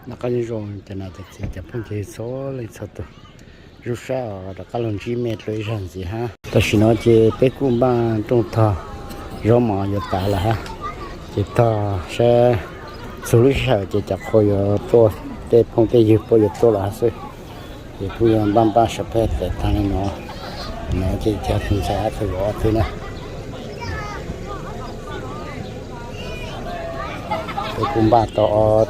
Noj qab nyob zoo cov niam cov txiv cov phooj ywg txhua leej txhua tus, zoo sab uas rov qab los ntsib me dua ib zaug ntxiv hab. Tam sim no ces peb kuj npaj rooj tog, zaub mov yuav tas lawm hab. Ces tog sab txug lub sij hawm ces cov qhua yuav tuaj, tej phooj tej ywg puab yuav tuaj lawm hab xwb. Ces kuj yuav npaj npaj sawv peb tes tag li no. No ces cov tus ntxhais ab tug yuav ob tug na. Peb kuj npaj tau ob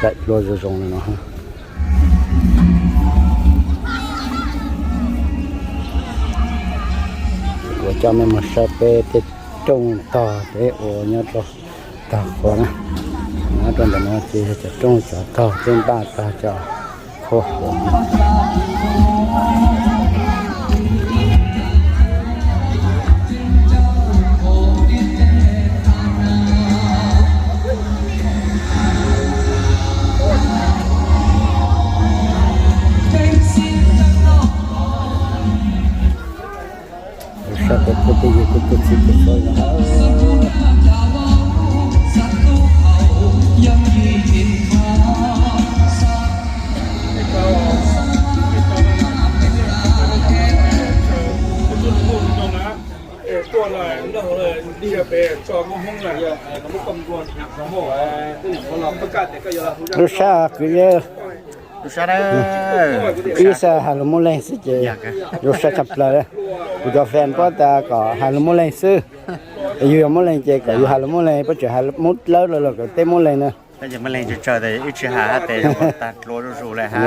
daim duab zoo zoo li no. Kuv coj mej mus saib peb tej rooj tog peb ua nyob rau tog qhua na. Nyob rau ntawm no ces yog cov rooj cov tog peb npaj tag cov qhua. Sab peb phooj peb ywg kuj tuaj txhib tes txhua no. Lub sab kwv yees, ib xav has lus Moob Leeg xwb ces zoo sab tshaj plaws. Kuv cov fan puab tas kom has lus Moob Leeg xwb. Yug yog Moob Leeg ces kom yug has lus Moob Leeg, puab tseem has Moob Dlawb los kom teb Moob Leeg na. Tab sis Moob Leeg tsawg tsawg tes wb tsis has hab tes tag dlua zuj zus li hab.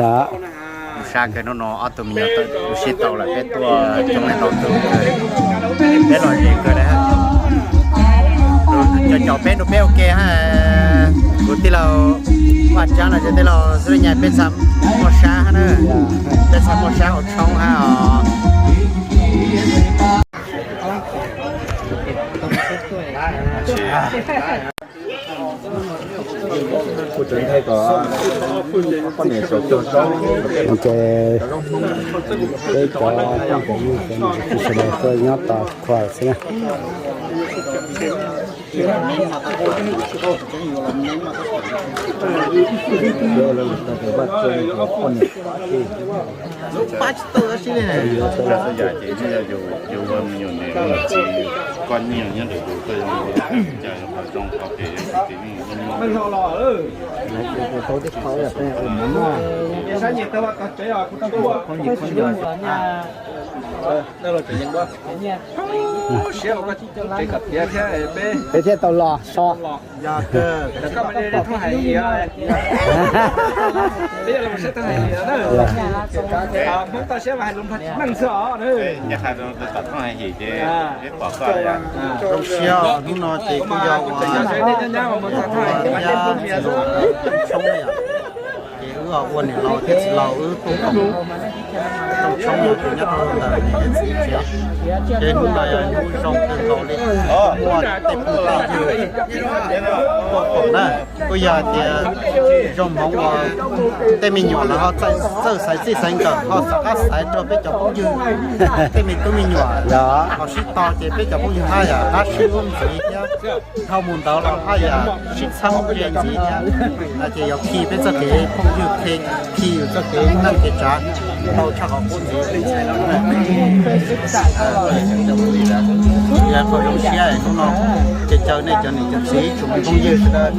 Zoo sab kawg hnub no ob tug me nyuam tau sib tau lawm peb tuaj coob leej ntau tug kawg. Peb lom zem kawg li hab. Cov caum peb nrug peb ua ke hab. Kuv tij laug Vaj Tsaab los yog tij laug Xwb Laj Nyaj peb txhaj muaj sab hab na. Peb txhaj muaj sab ua tshoob hab os. Ces peb cov phooj cov ywg cov niam txiv sawv daws tuaj nyob tos qhua xwb na. Peb thiaj tau los so. Zoo siab hnub no ces kuj yog ua, ua nyab txhua tshoob yom. Ces wb ua niam laus thiab txiv laus wb tuaj koom rooj tshoob no ces nyob rau ntawm niam txiv tsev. Ces hnub no yog hnub zoo kawg nkaus li, muaj tej phooj tej ywg tuaj koom na. Kuj yog hais tias zoo hmoov uas tej me nyuam lawv ho txawj xaiv txij xaiv nkawm ho xav qab xaiv rau peb cov phooj ywg, tej me tub me nyuam ho sib tau ces peb cov phooj ywg haj yam qab sib hlub ntxiv thiab, dhau mus ntawd los haj yam sib txhawb ze ntxiv thiab. No ces yuav khi peb txoj kev phooj ywg, khi yus txoj kev neej kev tsav tau tshaj qhov qub ntxiv. Yog qhov zoo siab hnub no ces caw nej cov niam cov txiv tsoom me phooj ywg sawv daws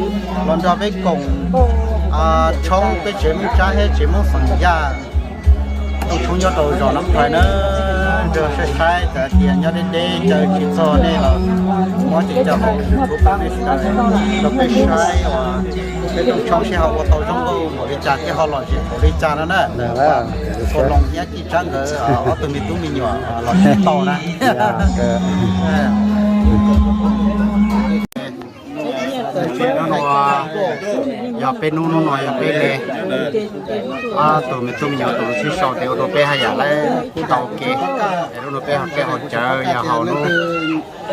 los nrog peb koom tshoob peb tsev Moob Tsab thiab tsev Moob Xeem Yaj rooj tshoob nyob rau zos Nab Phais na. Nrog saib saib txawm tias nyob deb deb caw tsis txog nej los muab cov YouTube rau nej sawv daws rau peb saib uas peb rooj tshoob seb ho ua tau zoo nkauj npaum li cas thiab ho lom zem npaum li cas no na. Ua Loos thiab Ci Tsab nkawd ob tug me tub me nyuam los sib tau na. Hnub no yog peb hnub, hnub no yog peb li ob tug me tub me nyuam tus sib sau tes ua rau peb haj yam lawv tau kev. Es hnub no peb haus dej haus cawv yog haus hnub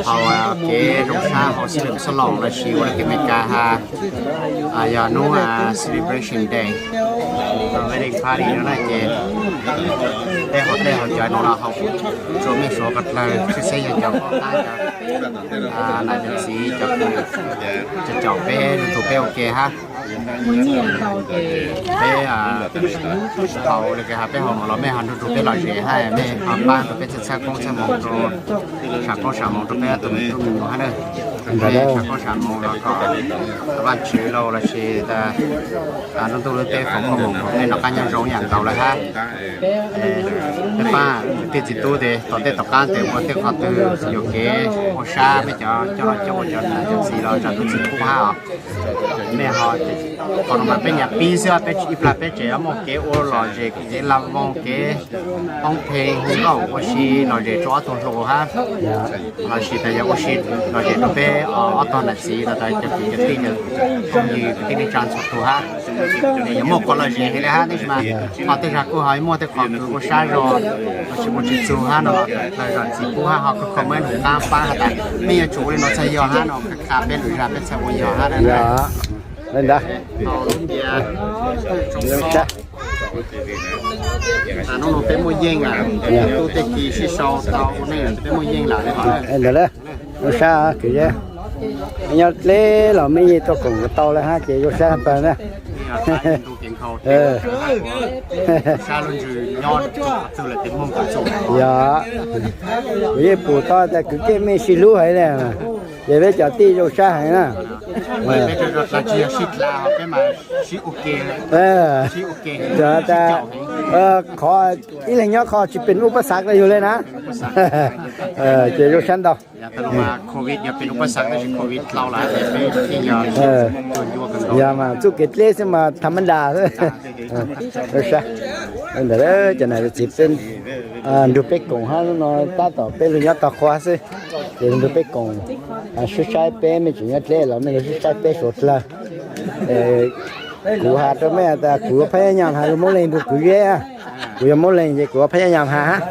haus kev zoo sab haus xib lwm xab loos lossis ua rau kev Amelikas has yog hnub celebration day, wedding party no na ces peb haus dej haus cawv no los haus rua mej suav ko dlawg tshwj xeeb yog cov poj qaib cov nam cov txiv cov caum peb lug tug peb ua ke hab. Peb haus li kws has peb haus no los mej ho nrug rua peb lom zem hab mej ho pab rua peb txhaj txhaj koob txhaj moov rua, sam koob sam moov rua peb ob tug me tub me nyuam hab na. Peb sam koob sam moov los kom Vaajtswv lauj lossis lub ntuj lub teb foom koob foom moov rua peb noj qab nyob zoo ib yam nkaus lawm hab. Peb paab kwv tij txiv tub tes tom ntej tom qaab tes ua tej qhov twg yuam kev ua sab peb cov coj los coj ua cov nam cov txiv los zam lub txim pub hab os. Mej ho, qhov no mas peb nyam pib xwb, peb ib plag peb tseem yuav muaj kev ua lom zem kev la voog kev poob pheej hu nkauj ua si lom zem rua ob tug hluas hab, lossis tas yog ua si lom zem rua peb ob tog nam txiv los tas cov kwv cov tij cov phooj ywg kwv tij neej tsa txhua tug hab. Yuav muaj qhov lom zem heev li hab tab sis mas qhov tej zag kuj ho muaj tej qhov kws ua sab zog los tsis ua tsis txug hab no los zam txim pub hab ho koj kho mej lug qaab paab has tas mej yuav tsum ua li no txhaj yog hab no, qha peb lwm zag peb txhaj ua yog hab. Ntawd, hnub no peb muaj yeej lawm, tub tej kis sib sau tau ua neej lawm peb muaj yeej lawm li hov. Ntawd, zoo sab kwv, nyob dleb los mej yeej tuaj koom tau lawm hab ces zoo sab pawg na. Yog, kuv yeej pum tau tas kwv keej mej sib hlub heev li, ces peb cov tij zoo sab heev na. Qhov ib leeg nyob qhov tsis pem ub pab xav rau yug li na. Ces zoo sab ntau. Yog mas txuj kev dleb xwb mas tham ma ntas xwb. Zoo sab. Ntawd cov nam cov txiv peb nrug peb koom hab, hnub no tab tom peb lug nyob tog qhua xwb, ces nrug peb koom, sib saib peb mej tseem nyob dleb los mej lug sib saib peb suav dlawg. Kuv has rau mej tas kuv yuav phab nyaj nyam has lug Moob Leeg nrug kwv Zeb, kuv yog Moob Leeg ces kuv yuav phab nyaj nyam has hab.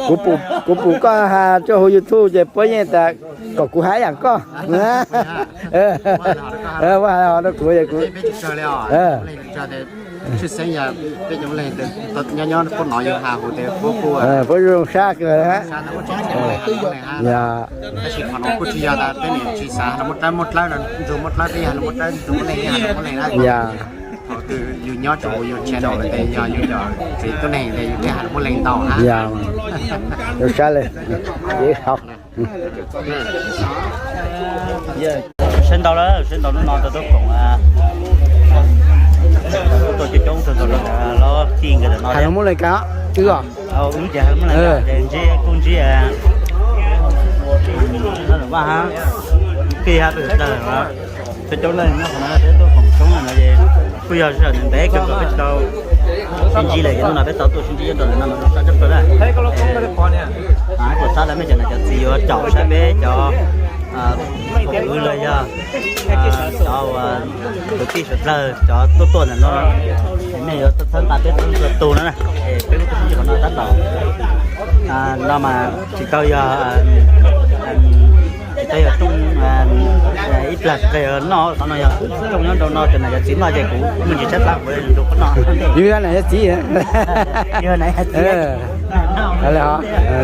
Kuv pum koj has tso huv YouTube ces puab yeej tas kom kuv has ib yam koj. Puab has hov rau kuv, puab zoo sab kawg hab. Tab sis qhov no kuj tsis yog tas peb niam tsis xav los muaj dlawb muaj dlawb, ntsug muaj dlawb peb yog los muaj dlawb, ntsug muaj leeg yog los muaj leeg na. Thaum twg yus nyob tsum yus channel lawm tes yog yus cov txiv tuab neeg tes yus thiaj has los muaj leeg ntau na. Zoo sab le, ces hau. Sawv ntau lawm, sawv ntau hnub no tau tuaj koom, tuaj coob coob tug tau rau lawv los tij nkawd ntawm no. Has los muaj leeg kawg, wb ces has los muaj leeg kawg, ntsib kuj ntsib Vaj hab, Kij hab, peb sawv dlawg, peb coob leej nyob qhov no peb tuaj koom tshoob no ces kuj yog sij hawm ntev kawg kom peb tau sib ntsib lawm ces hnub no peb tau tuaj sib ntsib nyob rau ntawm no mas zoo sab tshaj plaws na. Kuv xav tas mej cov nam cov txiv yuav caum saib peb cov kwv los yog cov kwv tij sawv dlawg cov tuaj tuaj ntawm no, nej yuav txhawb nqa peb txhua tug no na. Peb lub tuaj sib ntsib qhov no tab tom no mas tsis tau yog, tsis tau yog rooj, ib plag tsis tau yog noj, qhov no yog rooj nyob rau no cov nam cov txiv noj ces kuv me ntsis tshaib plab kuv nrug qhov no. Yus yog nam yog txiv.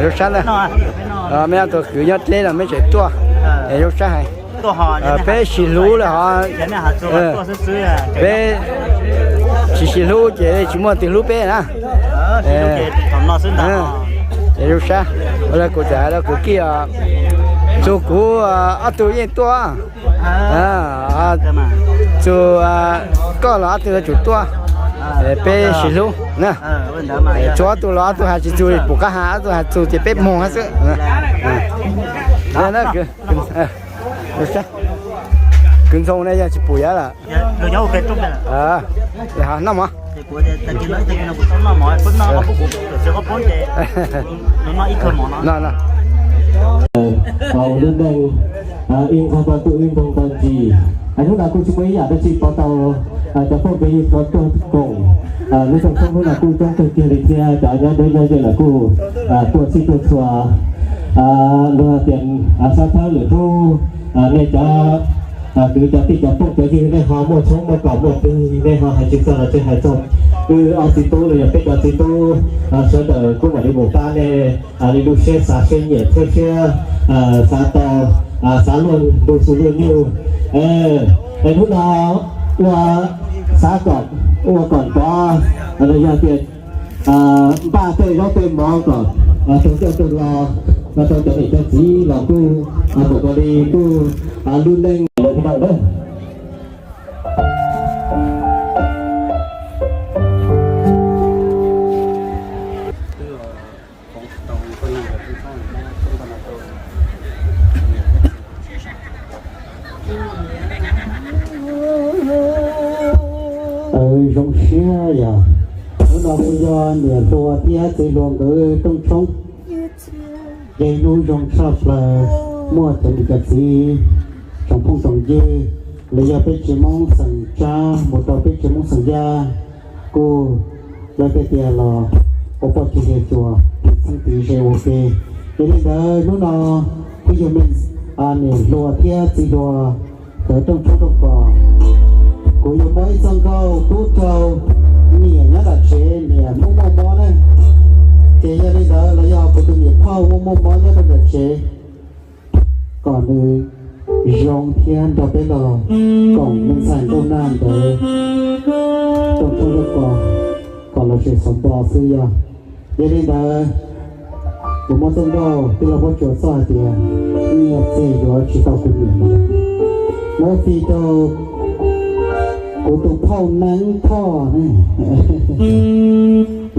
Zoo sab na. Mej ob tug kwv nyob dleb los mej tseem tuaj, zoo sab heev. Peb sib hlub lawm hov, peb tsis sib hlub ces tsis muaj twg hlub peb na. Zoo sab, ua li kuv txawm hais rau kwv Kij os, txug kuv ob tug yeej tuaj, txug koj los ob tug yuav tsum tuaj, peb sib hlub na. Txug ob tug los ob tug has tsis txug pum qab has, ob tug has txug ces peb moog hab xwb. Kwv Ntxhoo na yog tsis pum yav lawm. Noj mov. Hauv lub neej, ib nqag tau ntuj ib ntoog tau ntsis. Hnub no kuj tsis muaj ib yam dab tsi pov tau cov phooj cov ywg cov tuaj koom. Lub xyoo tshoob hnub no kuj coob kawg kiag li thiab cov nyob deb nyob ze lawm kuj tuaj txhij tuaj txhua. Luag tias sab thawb lwm hnub nej cov kwv cov tij cov phooj cov ywg nej ho muaj tshoob muaj kos muaj twg nej ho hais tsis txog los tsis hais txog, wb ob txiv tub los yog peb cov txiv tub sawv daws kuj mam li mus pab nej li lub siab xav siab nyiam thiab siab xav tau xav luag ntu xu luag nyuj. Es hnub no ua xav kom ua kom tov, los yog tias npaj tej zaub tej mov kom tau coj tau los, tau cov niam cov txiv los kuj mus kos li kuj lub neej lawm thiab na. Zoo siab yog hnub no kuj yog niam hluas thiab txiv hluas nkawd rooj tshoob, yog ib hnub zoo tshaj plaws, muaj cov niam cov txiv, tsoom phooj tsoom ywg, los yog peb tsev Hmoob xeem Tsab mus rau peb tsev Hmoob xeem Yaj, kuj lawv tej tias los ua poj cia yawg cuas, txheeb tiv ze ua ke. Yog li ntawd hnub no kuj yog me niam hluas thiab txiv hluas nkawd rooj tshoob rooj kos, kuv yuav muab ib txoj nkauj pub rau niam nyob nram tsev, niam muaj muaj mob na. Ces yog li ntawd los yog kuv tus niam phauj muaj muaj mob nyob rau nram tsev, kom nws zoo thiab nrog peb los koom me ntxhais nkauj nag ntawd rooj tshoob rooj kos, kom los tsev xov nto xwb yog. Yog li ntawd, kuv muab txoj nkauj tij laug Pob Tsuas txoj hais tias nyiaj txiag yuav tsis tau kuv niam no, muab fij rau kuv tus phauj Neeb Thoj ne,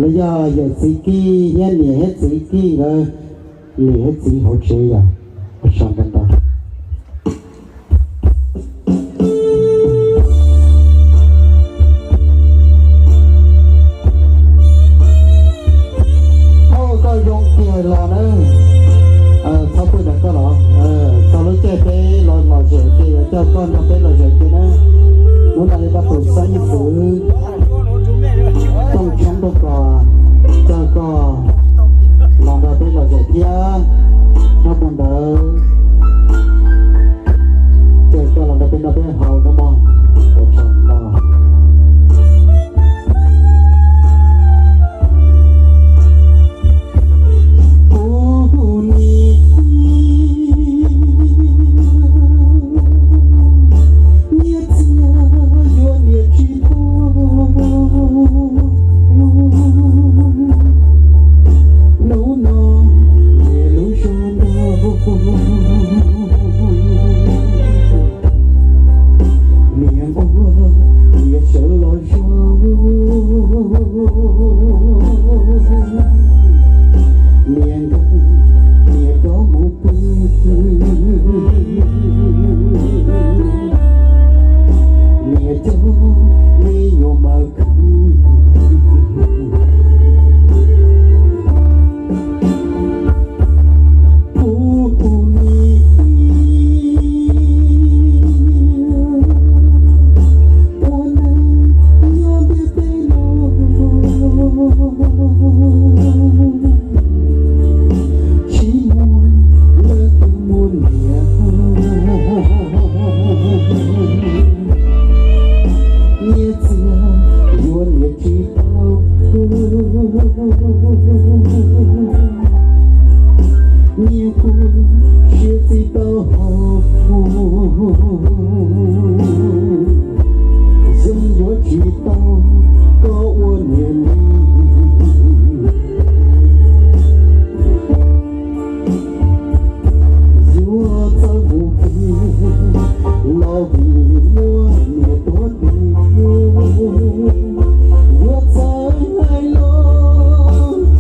los yog yawm txiv Kij thiab niam thiab txiv Kij nkawd, niam thiab txiv hauv tsev yog. Sau ntau ntau. Thov koj zoo kiag los na, txhob pw ntawm koj los, txog lub caij peb los lom zem ces yuav coj koj nrog peb lom zem kiag na. Hnub no li pab tus xeeb xwm rooj tshoob rooj kos coj koj los nrog peb lom zem thiab, nyob puag ntawd ces koj los nrog peb noj peb haus na mog. Ua tsaug ntau. Kuv niam, nyiaj txiag yuav niam tsis tau, hnub no niam lub zog ntau. Niam nquag niam sawv los zog, niam nkeeg niam rov mus pw, niam coj me nyuam mas khwv, kuv tus niam, ua neej nyob ntiaj teb no, tsis muaj leej twg muaj niam, nyiaj txiag yuav niam tsis tau, nyiaj kuj siab tsis tau haus, yeej yuav tsis tau koj ua niam li. Yuav txawj mus plig los vim muaj niam tuav tes, yuav txawj hais lus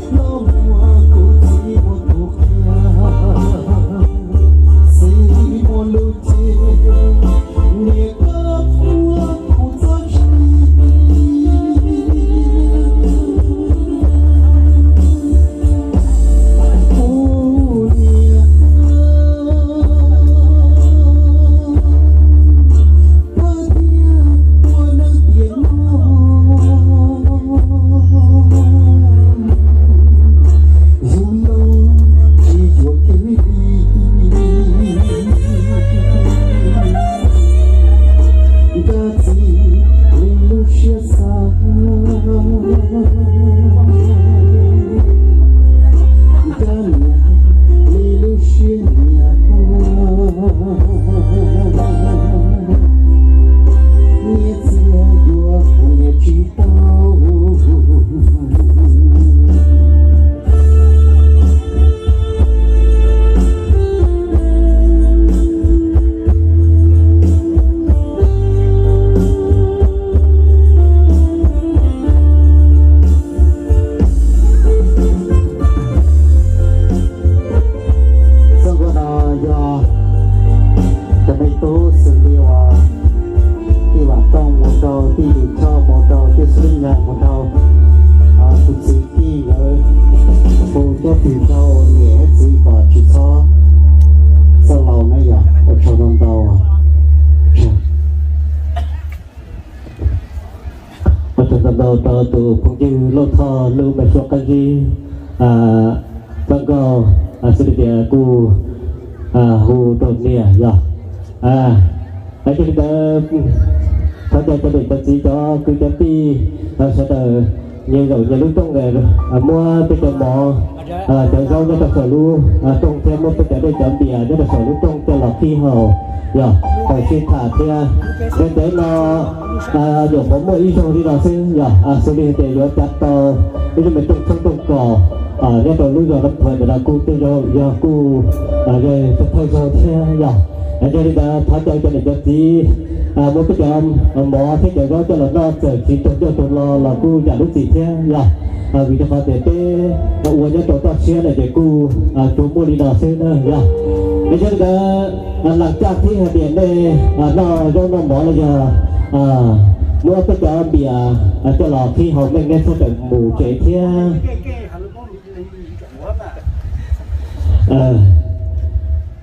Mus rau kuv txiv tij nkawd, hu cov twg rau niam thiab txiv kom tsis txhob txoj laus na yog ua tsaug ntau ntau. Ua tsaug ntau ntau rau tus phooj ywg Lauj Thoj Lub Mej Suab Qab Zib, Vaj Nkauj, xws li tias kuj hu rau niam yog. Yog li ntawd, thov caw cov niam cov txiv cov kwv cov tij sawv daws nyias zaum nyias lub rooj, muab peb cov mov cov zaub nyob rau saum lub rooj thiab muab peb cov dej cov npias nyob rau saum lub rooj coj los qhib haus yog haus sib tham thiab. Ntev ntev no nyuam qhuav muaj ib zaug li no xwb yog xws li hais tias yuav cav tau ib lub me rooj tshoob rooj kos nyob rau lub zos Nab Thuam ntawm no kuj tej zaum yog kuj thawj zaug thiab yog. Yog li ntawd thov caw cov niam cov txiv muab peb cov mov thiab cov zaub coj los noj txawm tsis raug ncauj raug lo los kuj yam lub txim thiab yog. Vim rau qhov tias peb ua nyob rau toj siab na ces kuj tsuas muaj li no xwb na yog. Yog li ntawd, lam caj tib hais tias nej noj zaub noj mov los yog muab peb cov npias coj los qhib haus meej nej txhob rawm mus tsev thiab.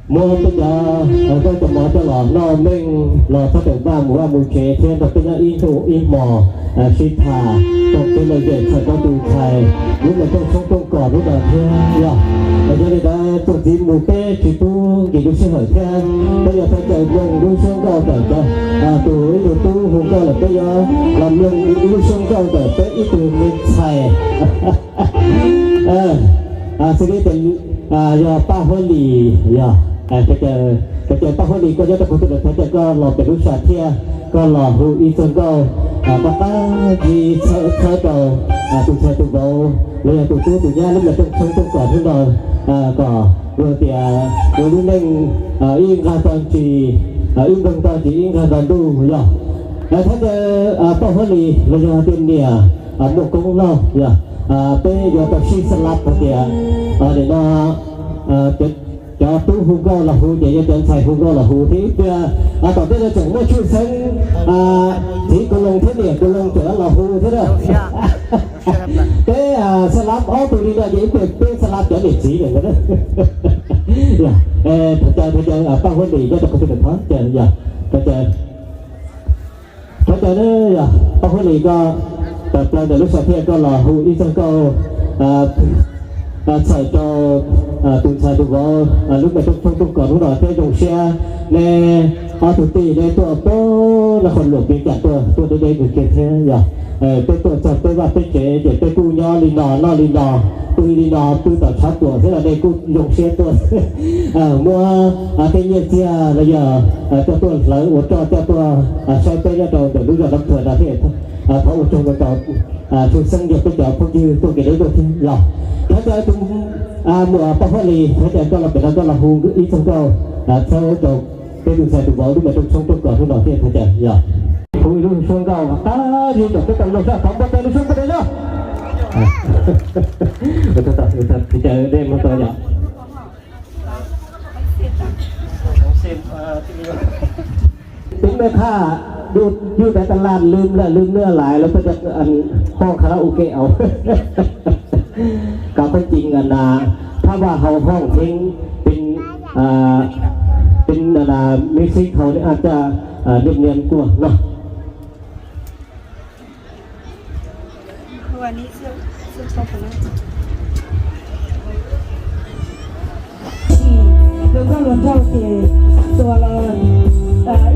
Muab peb cov zaub cov mov coj los noj meej los txhob rawm vaj mus vaj mus tsev thiab nrog peb nyob ib ntu ib hmos sib tham txog kev lom zem txhawm rau tus ntxhais lub me rooj tshoob rooj kos hnub no thiab yog. Yog li ntawd txuas ntxiv mus peb tsis pub nkim lub sij hawm thiab, peb yuav thov caw mloog lub suab nkauj ntawm tus ib tug tub hu nkauj lawm peb yuav los mloog lub suab nkauj ntawm peb ib tug me ntxhais. Xws li tias yog Paj Huab Lis yog, thov caw Paj Huab Lis koj nyob rau qhov twg los thov caw koj los pem lub sam thiaj koj los hu ib txoj nkauj pab pab txhawb txhawb rau tus ntxhais tus vauv los yog tus tub tus nyab lub me rooj tshoob rooj kos hnub no kom luag tias ua lub neej ib nqag txoj ntsis, ib nqag txoj ntsis ib nqag txoj ntuj yog. Thov caw Paj Huab Lis los yog tias niam Muaj Koob Lauj yog, peb yuav tau sib xa lab hais tias nim no cov tub hu nkauj los hu ces yog cov ntxhais hu nkauj los hu thiab ib pliag tom ntej no tseem muaj tshwj xeeb txiv Kaus Loos thiab niam Kaus Loos tseem los hu thiab na. Peb xa lab ob tug li no ces ib pliag peb xa lab cov niam txiv lawm. Thov caw, thov caw Paj Huab Lis nyob rau qhov twg los thov caw yog, thov caw, thov caw na yog Paj Huab Lis koj tawm plaws ntawm lub sam thiaj koj los hu ib txoj nkauj txhawm rau tus ntxhais tus vauv lub me rooj tshoob rooj kos hnub no thiab zoo siab neb ob tug tij neb tuaj puag Naj Qhoos Luam Piv Cas tuaj, tuaj deb deb kawg kiag thiab yog. Peb tuaj txog peb vaj peb tsev ces peb kuj nyob li no noj li no pw li no pw tom tshav puam xwb los nej kuj zoo siab tuaj muab tej nyiaj txiag los yog coj tuaj hlawv ua roj coj tuaj saib peb nyob rau ntawm lub zos Nab Thuam no thiab. Thov ua tsaug ntau ntau, tshwj xeeb yog peb cov phooj ywg tuaj kev deb tuaj thiab los thov caw tus muam Paj Huab Lis thov caw koj los pem no koj los hu ib txoj nkauj txhawb rau peb tus ntxhais tus vauv lub me rooj tshoob rooj kos hnub no thiab thov caw yog. Hu ib lub suab nkauj qab zib rau peb tau mloog sab tov npau taws lub suab nkauj deb no. Thov caw dej mloog tau yog. Tub mej khaj, yug ntawd tas laj lwm lawm lwm lawm lais lawm peb hoj kha ra u ke au. Kab pheej cing na, thab vaj hau hoj pheej pin, pin na music hau ne a caj niam niam kuaj no. Luag nkauj luag nraug ces txuas los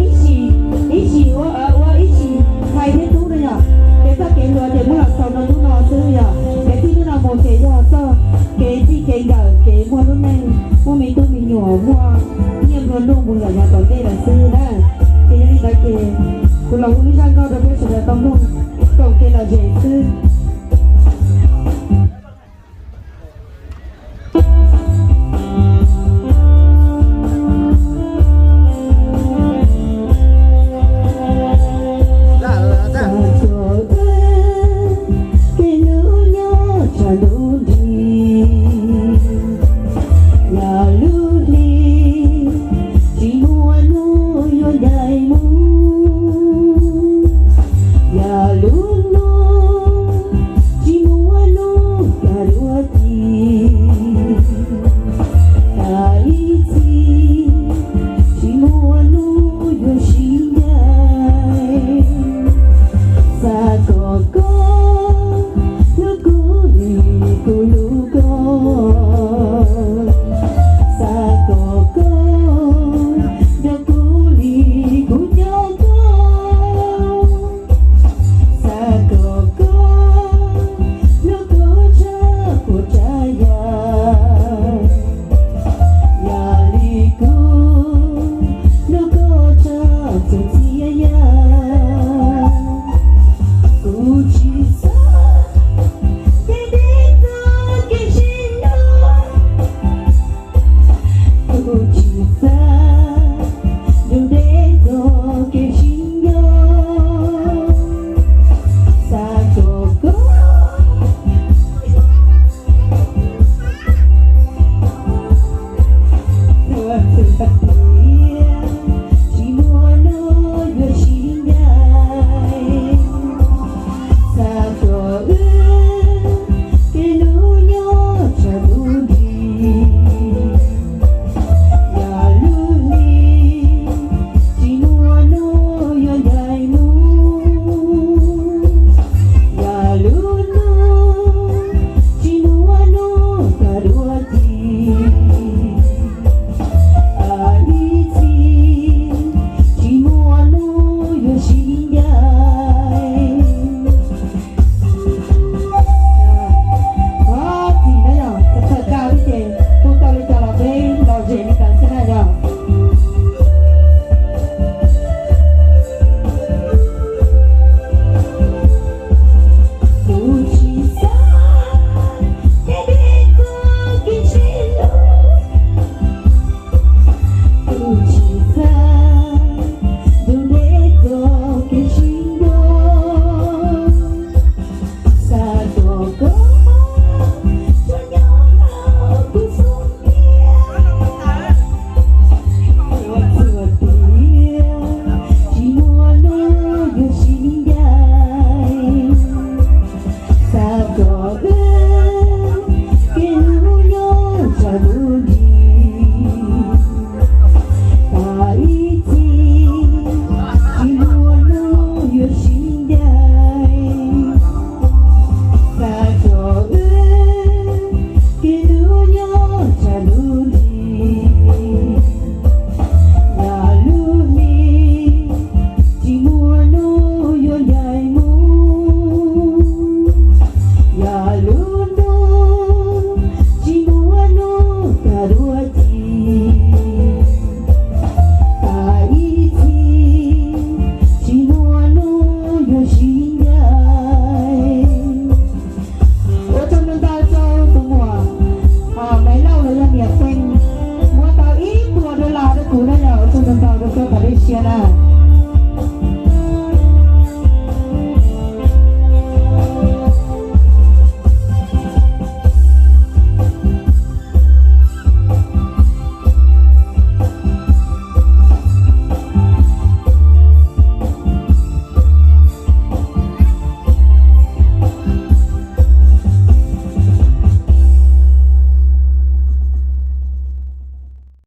ib sim, ib sim ua ib sim ntxhais thiab tub no yog. Ces txoj kev hluas ces muab los xaus rau hnub no xwb yog. Kev txij hnub no mus ces yog txoj kev txij kev nkawm kev muaj lub neej muaj me tub me nyuam muaj nyiaj nplua nuj mus yam yog tom ntej lawm xwb na. Ces yog li ntawd ces kuv los hu lub zaj nkauj rau peb sawv daws tau mloog koom kev lom zem xwb. Yog lub hli tsis muaj hnub yuav ncaim mus, yog lub